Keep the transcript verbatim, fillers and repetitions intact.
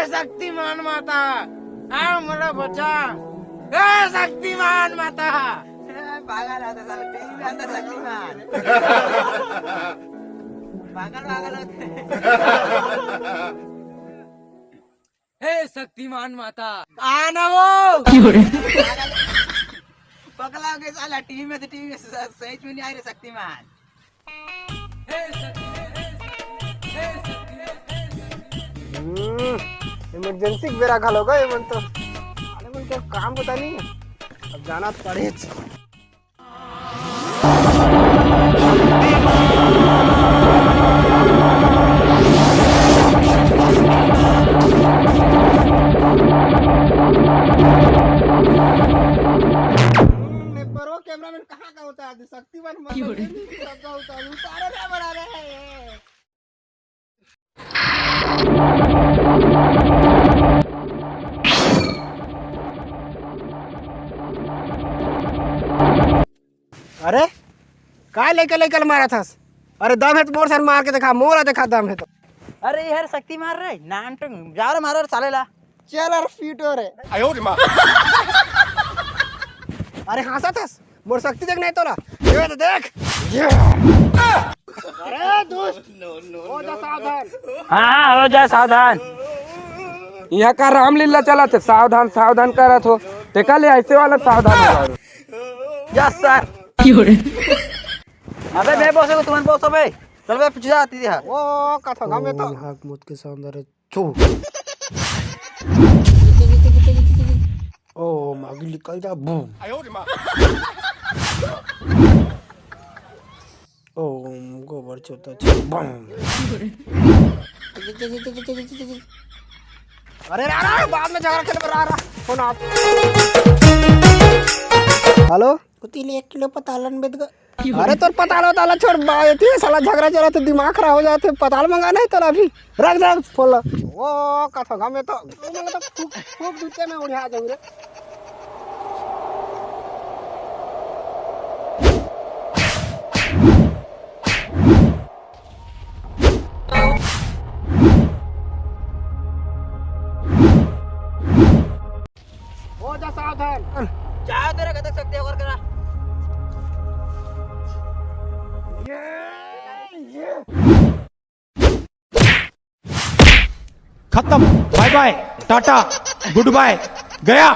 शक्तिमान माता, आ मोला बचा। ए शक्तिमान माता। ए, पागल होता साला, टीवी में आता शक्तिमान। पागल, पागल होते। हे शक्तिमान माता। आना वो। पगला हो गया साला, टीवी में तो टीवी में स-, सही में नहीं आ रहे शक्तिमान। हे शक्ति, हे शक्ति, हे शक्ति, हे शक्ति। हम्म, इमरजेंसी के बेरा घलो गए मन तो। अरे मन के काम पता नहीं, अब जाना तो पड़े। ने परो कैमरामैन कहाँ का होता है? शक्तिमान मत क्यों रे? नहीं, सब का होता है। उतारो रे, बना रहे हैं। अरे, काय लइका लइका ल मारत हस? अरे, दम हे त मोर सर मार के देखा, मोर ला देखा दम हे त। अरे, ये हर शक्ति मार रे, नान टंग, जा रे, मारो रे साले ला। चल रे, पीटो रे। अरे, हाँसत हस? मोर शक्ति देख नहीं तोला। ये तो देख। अरे, दुष्ट, हो जा सावधान। हाँ, हाँ, हो जा सावधान। यहाँ का रामलीला चलत हे, सावधान, सावधान करत हो। तेका ले ऐसे वाला सावधान हो। Yes sir. अबे बे बॉस को तुमन बॉस हो बे। चल बे पीछे जाती है। ओ कथा गाँव में तो। ओम हाक मौत के शानदार है। छो। ओ मागी निकल जा बूम। ओम गोबर चोता छो बम। अरे रा रा, बाद में झगड़ा खेल रा रा। फोन आप। हेलो। कुतिल एक किलो पतालन बेद ग। अरे तोर पताल वताल छोड़ बा, एती साला झगड़ा चला तो दिमाग खराब हो जाथे। पताल मंगा नहीं तोला अभी। रख दे फोन ला। ओ कथा गाँव में तो, मैं तो फूक फूक दूते में उड़िया जाऊँ रे। हो जा सावधान। जा तेरा कतक शक्ति और करा। ये, ये। खत्म, बाय बाय, टाटा, गुड बाय, गया।